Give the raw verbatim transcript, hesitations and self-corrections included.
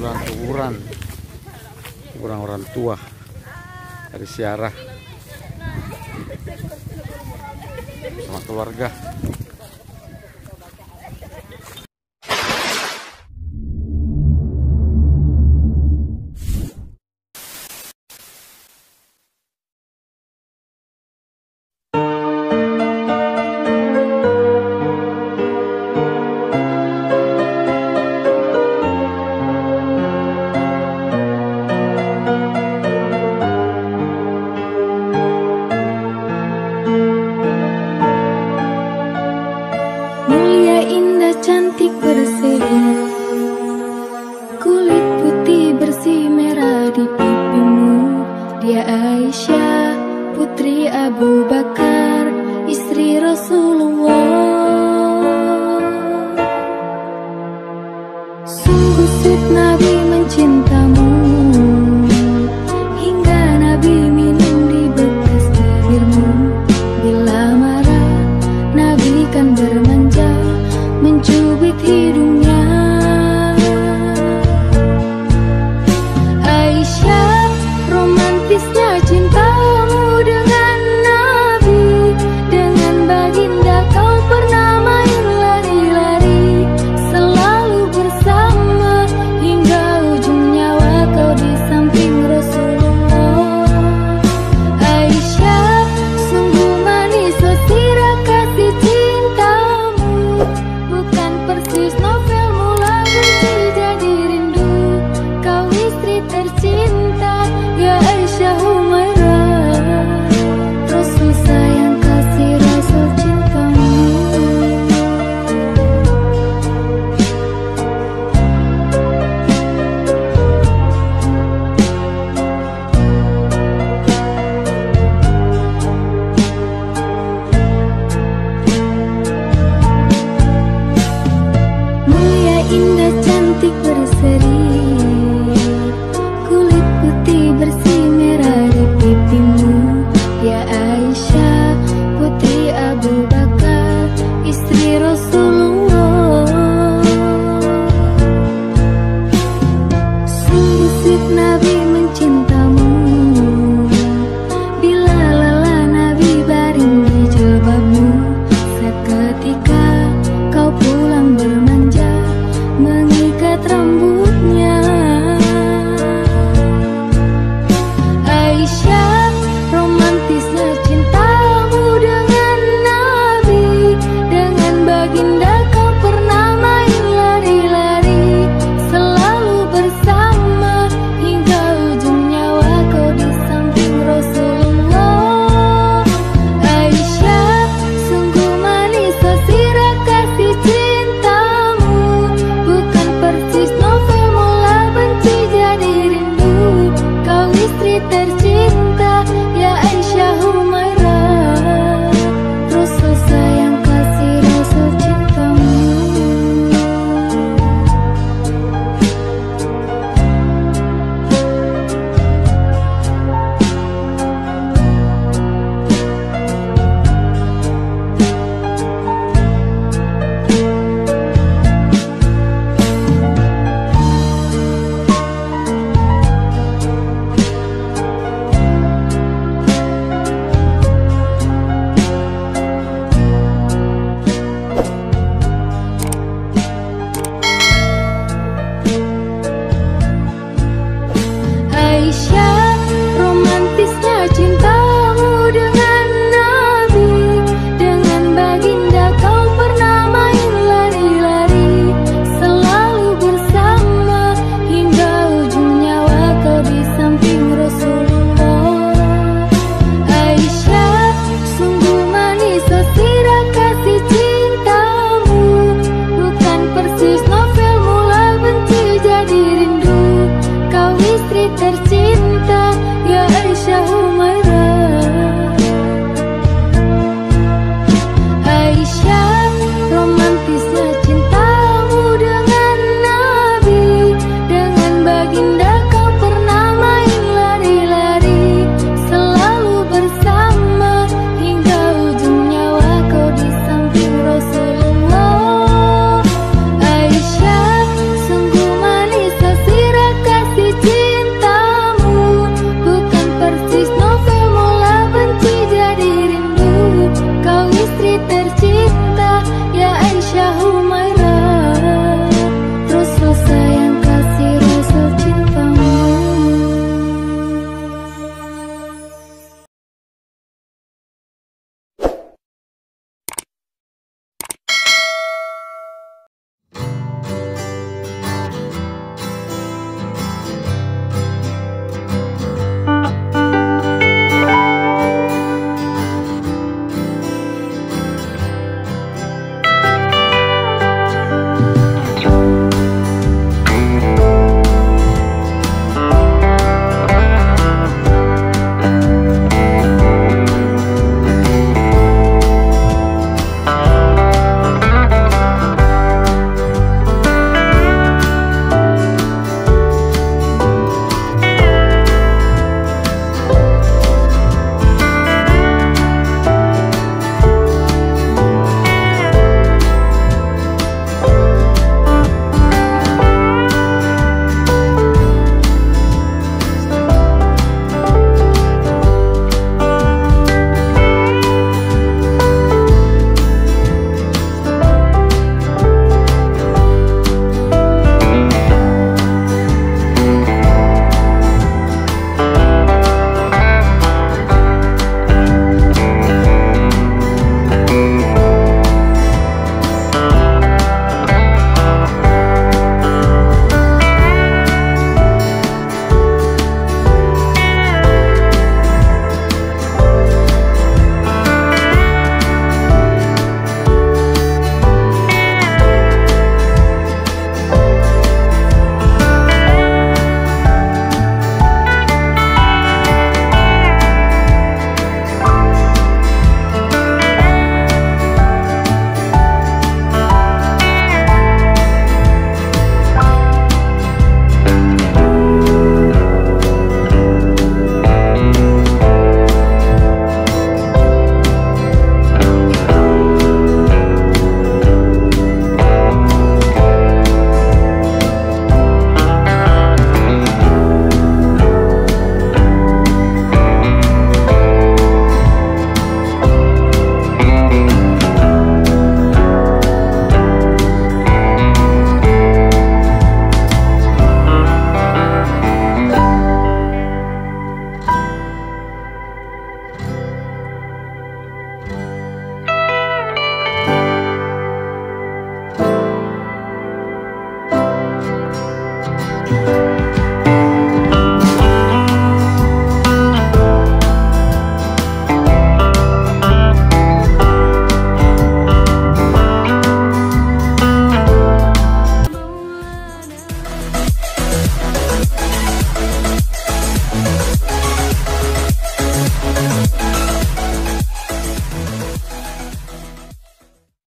Kuburan, kuburan orang tua dari ziarah sama keluarga. Mulia, indah, cantik, berseri. Kulit putih bersih merah di pipimu. Dia Aisyah, putri Abu Bakar, istri Rasulullah. Sungguh sweet Nabi mencintamu, hingga Nabi minum di bekas bibirmu. Bila marah, Nabi kan bermanja, mencubit hidungnya. Aisyah, romantisnya cintamu dengan Nabi, dengan baginda kau pernah main lari-lari, selalu bersama hingga ujung nyawa kau di samping Rasulullah. Aisyah, sungguh manis sirah kasih cintamu. Bukan persis novel mula benci jadi rindu. Kau istri tercinta, ya Aisyah Humairah. Rasul sayang kasih, Rasul cintamu. Mulia, indah, cantik, berseri. Kulit putih bersih merah di pipimu. Ya Aisyah, putri Abu Bakar, istri Rasulullah. Sungguh sweet Nabi mencintamu. Bila lelah Nabi baring di jilbabmu. Seketika kau pulang bermanja, mengikat rambut